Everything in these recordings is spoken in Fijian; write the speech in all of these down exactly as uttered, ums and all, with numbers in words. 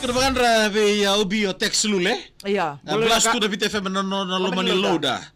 Kena vakadra vei, a, Obi o Tex Lule. Ia. A, blast tu na Viti F M na, na, na loma ni loda.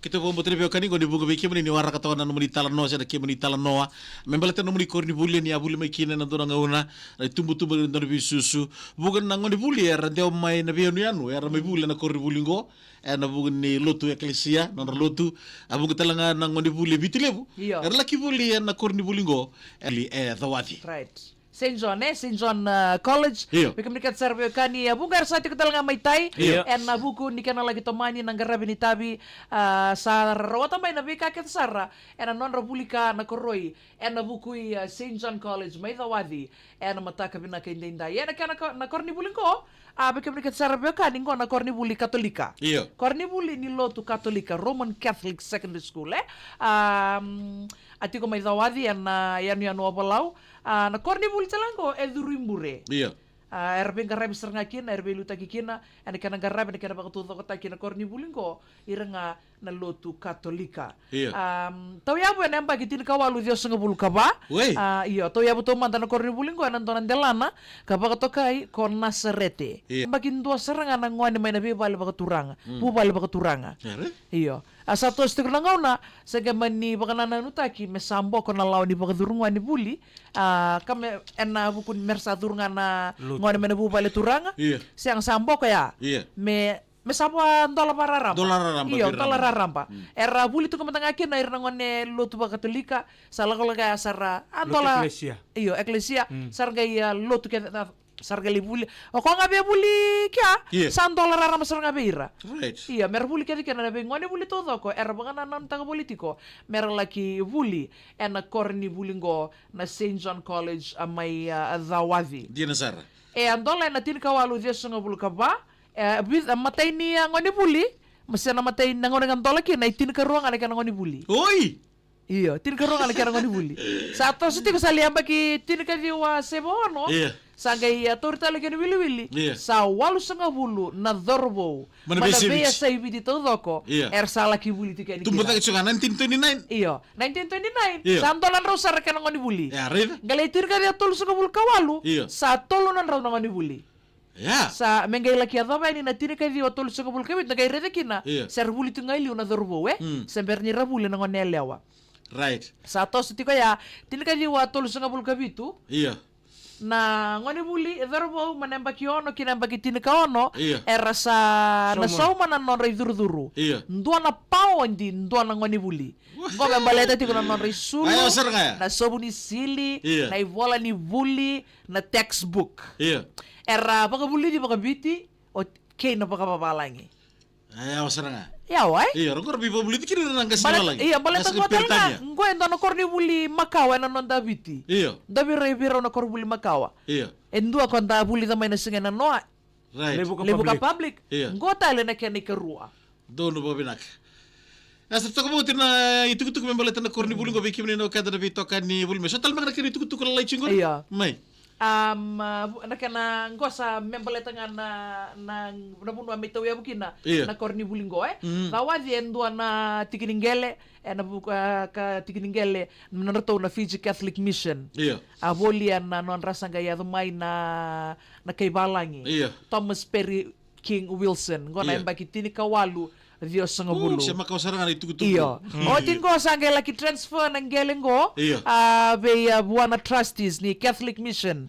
Keitou vakabauta ni veiwekani qo ni vuqa vei kemuni ni waraka toka na nomuni talanoa se na kemuni talanoa me baleta na nomuni koronivuli ni a vuli mai kina ena dua na gauna, na itubutubu ni dua na veisusu. Vuqa na gonevuli era dewa mai na veiyanuyanu era mai vuli ena koronivuli qo. Ena vuqa ni lotu ekelesia, nodra lotu. A vuqa tale ga na gonevuli e Viti Levu. Io. Era laki vuli ena koronivuli qo. Eli e Cawati. Right. Saint John, e? Saint John, uh, College. Io. Vei kemuni kece sara veiwekani, a vuqa era sa tiko tale ga mai tai. Io. Ena vuku ni kena laki tomani na qaravi ni tavi, a, sa rawata mai na veika kece sara ena nodra vuli ka na koroi. Ena vuku i, a, Saint John College mai Cawati. Ena mataka vinaka edaidai. Ena kena ko-, na koronivuli qo, a, vei kemuni kece sara veiwekani qo na koronivuli Katolika. Io. Koronivuli ni lotu Katolika, Roman Catholic Secondary School, e? A, mm, a tiko mai Cawati ena, a, yanuyanu o Valau. A, na koronivuli tale qo e curu i bure. Io. A, era veiqaravi sara ga kina, era veiliutaki kina, ena kena qaravi, ena kena vakataucokotaki na koronivuli qo, ira ga na lotu Katolika. Io. Am, tauyavu ena yabaki tinikawalu ciwasagavulu ka va. Wei. A, io, tauyavu taumada na koronivuli qo ena dua na delana ka vakatokai ko Nasarete. Io. Yabaki dua sara ga na gone mai na veivale vakaturaga. Mm. Vuvale vakaturaga. Era? Io. A sa toso tiko na gauna, sa qai mani vakanananutaki me sa boko na lawa ni vakacuru gone vuli. A, ka me, ena vuku ni mera sa curu ga na lotu, gone mai na vuvale turaga. Io. Sega, sa boko ya. Io. Me, me sa vua dola vakararaba. Dola raraba. Io, vei dola raraba. Mm. Era vuli tu ga mada ga kina ira na gone lotu vakatolika, sa lakolako ya sara, a, lotu dola. Ekelesia. Io, ekelesia. Mm. Sara qai, a, lotu kece, a, sara qai lai vuli. O koya ga via vuli kea, io, sa dola raraba sara ga vei ira. Right. Io, mera vuli kece kina na veigone vuli taucoko era vakanananutaka voli tiko mera laki vuli ena koronivuli qo na Saint John College, a, mai, a, Cawati. Dina sara. E a dola ena tinikawalu ciwasagavulu ka va, e, vica, a, matai ni, a, gone vuli, ma se na matai na gauna ga dola kina, e tinikarua ga na kena gone vuli. Oi! Io, tinikarua ga na kena gone vuli. Sa toso tiko, sa lai yabaki tinikaciwa saiva ono. Io. Sa qai, a, tauri tale kena wiliwili. Io. Sa walusagavulu na cauravou mai na veiyasai Viti taucoko. Io. Era sa laki vuli tiko yani kina. Tubu cake tiko ga nineteen twenty-nine. Io, nineteen twenty-nine. Io. Sa dola drau sara kena gone vuli. Ia, raica. Qai lai tinikaciwa tolusagavulu ka walu. Io. Sa tolu na drau na gone vuli. Ia. Sa me qai laki yacova yani na tinikaciwa tolusagavulu ka vitu, na qai raica kina. Io. Sa ra vuli tu ga i liu na cauravou, e? Mm. Se bera ni ra vuli na gone yalewa. Right. Sa toso tiko ya, tinikaciwa tolusagavulu ka vitu. Io. Na gone vuli e cauravou mai na yabaki ono ki na yabaki tinikaono. Io. Era sa na sauma na nodra icurucuru. Io. Dua na paodi, dua na gone vuli. Qo me baleta tiko na nodra isulu, aya, sara ga ya, na sovu ni sili, io, na ivola ni vuli, na textbook. Io. Era vakavulici vakaviti, o, kei na vakavavalagi. Aya, sara ga. Ia, wai? Io, era qo ra veivakavulici kina na qase ni valagi. Io, baleta qo tale ga, qo e dua na koronivuli makawa ena noda Viti. Io. Dua vei rau, vei rau na koronivuli makawa. Io. E dua ko da vulica mai na siga enanoa. Right. Levuka Public. Io. Qo tale na kena ikarua. Donu vakavinaka. E sa toka vauti na itukutuku me baleta na koronivuli qo vei kemuni na wekada na veitokani vuli mai. So tale mada na kena itukutuku lalai tiko qori. Io. Mai. Am, a, vu-, na kena qo sa me baleta ga na, na, na vanua me tauyavu kina, io, na koronivuli qo, e? Mm. Cawati e dua na tiki ni qele, ena vuku, a, ka tiki ni qele na nodratou na Fiji Catholic Mission. Io. A voli ena nodra sa qai yaco mai na, na kai valagi. Io. Thomas Perry King Wilson, qo na, io, yabaki tinikawalu ciwasagavulu. U, se makawa sara ga na itukutuku. Io. Mm. Oti qo sa qai laki transfer na qele qo, io, a, vei, a, vua na trustees ni Catholic Mission.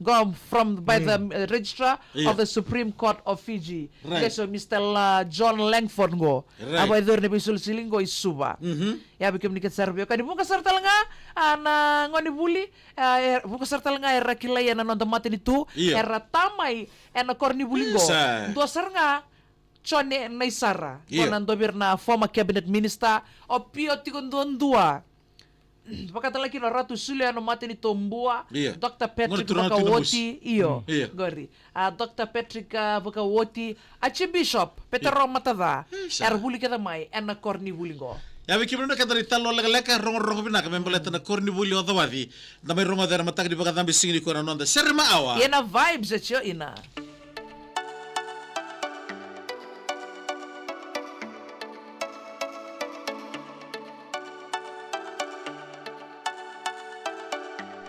Qo from, by the, mm, uh, Registrar, io, of the Supreme Court of Fiji. Right. Qai so Mister La-, John Langford qo. Right. A vakayacori na veisolisoli qo i Suva. Mhm. Ia vei kemuni kece sara veiwekani, vuqa sara tale ga, a, na gone vuli, a, e, vuqa sara tale ga era kilai ena noda matanitu, io, era ta mai ena koronivuli qo. Isa. Dua sara ga, Jone Naisara. Io. Ko na dua vei ira na former cabinet minister, o Pio tiko duadua. Vakatale kina o Ratu Suliano Matanitobua, io, Doctor Patrick Vakaoti, io, mm, io, qori. A, Doctor Patrick, a, Vakaoti, Archbishop Petero, io, Mataca, isa, era vuli kece mai ena koronivuli qo. Ia vei kemuni na keda na italanoa lekaleka, rogorogo vinaka me baleta na koronivuli o Cawati. Da mai rogoca ena mataka ni vakacabe siga nikua na noda Sere Maawa. Ia na vibes e tio ina.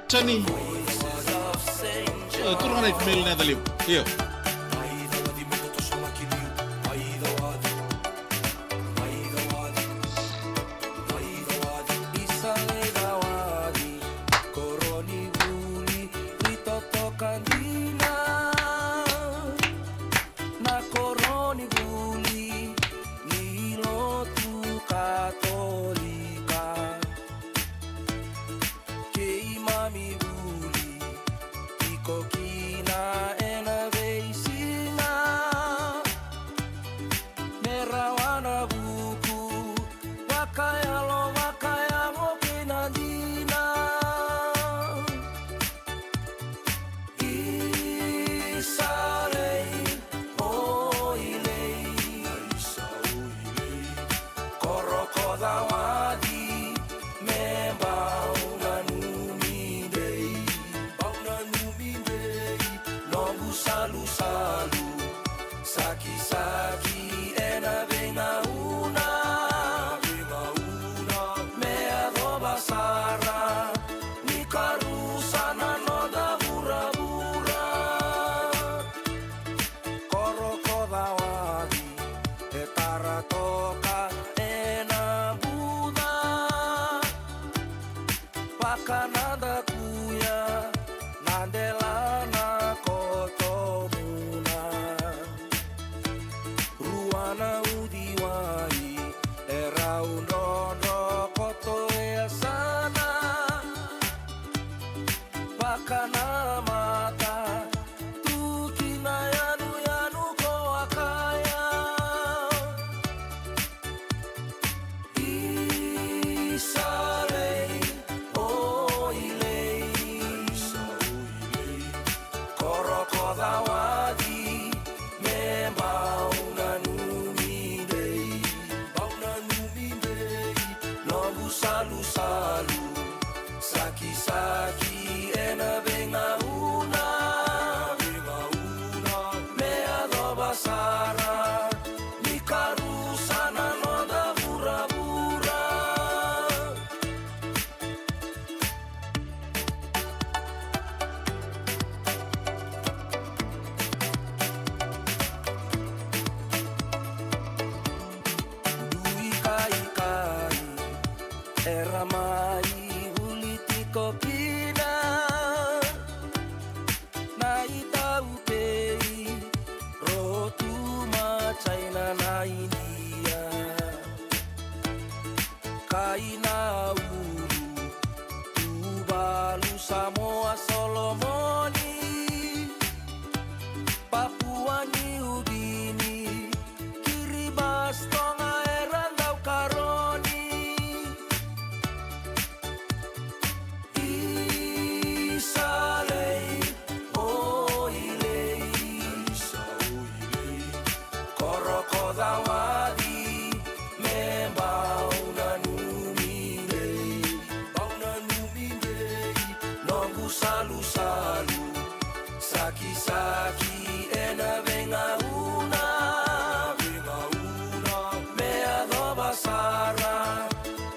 Tani. E, turaga na ifimeli na yaca levu. Io. Na koronivuli ni lotu Katolika. Keimami vuli tiko kina ena veisiga. Me rawa na vuku vakayalo, vakayago kei na dina. Isa lei, oi lei. Koro ko Cawadi, me bau nanumi dei. Bau nanumi dei. Noqu salusalu, sakisaki ena veigauna. Veigauna. Me yacova sara ni karusa na noda vuravura. Koro ko Cawadi e tara toka ena buca. Vakanadakuya na delana koto muna. Rua na uciwai e rau drodro koto e yasana. Vakanamata tu ki na yanuyanu ko a kaya. Isa lei, oi lei. Koro ko Cawadi, me bau nanumi dei. Bau nanumi dei. Noqu salusalu, sakisaki ena veigauna. Veigauna. Me yacova sara ni karusa na noda vuravura. Dui kaikai era mai vuli tiko kina. Na itaukei Rotu ma China na India. Kai Nauru, Tuvalu, Samoa, Solomoni, Papua New Guinea, Kiribati, Tonga era dau karoni. Isa lei, oi lei. Koro ko Cawadi, me bau nanumi dei. Bau nanumi dei. Noqu salusalu, sakisaki ena veigauna. Veigauna. Me yacova sara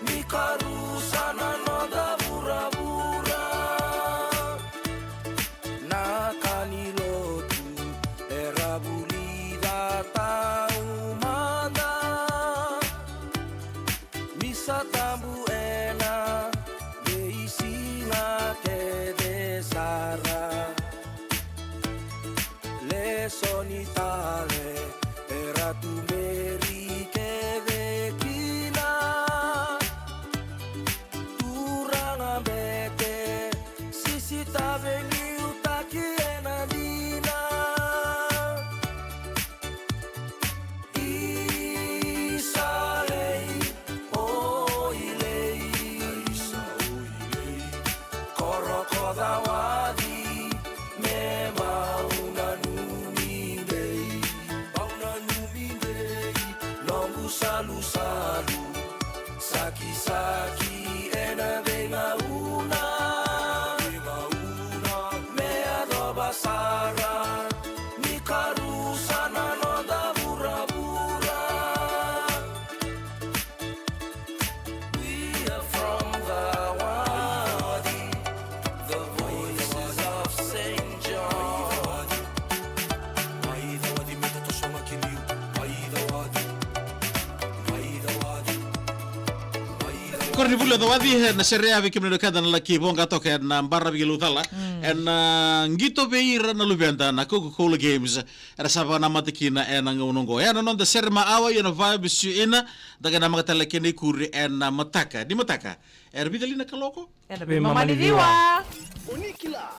ni karusa na noda vuravura. Na ka ni lotu era vulica taumada. Misa tabu ena veisiga kece sara. Lesoni tale era tuberi kece kina. Turaga bete, sisi taveliutaki ena dina. Isa lei, oi lei. Koro ko Cawadi, me bau nanumi dei. Bau nanumi dei. Noqu salusalu, sakisaki ena veigauna. Veigauna. Me yacova sara ni karusa na noda vuravura. We are from the Wadi, the Koronivuli o Cawaci, e, na sere ya vei kemuni na wekada na laki voqa toka ena baravi ki Laucala. Mm. Ena, a, qito vei ira na luveda na Coca-Cola Games. Era sa vakanamata kina ena gauna oqo. Ena noda sere ma awa, ia na vaibisu ina, da qai namaka tale kena ikuri ena mataka. Ni mataka. Era vica li na kaloko? Era veimama ni ciwa. O ni kila,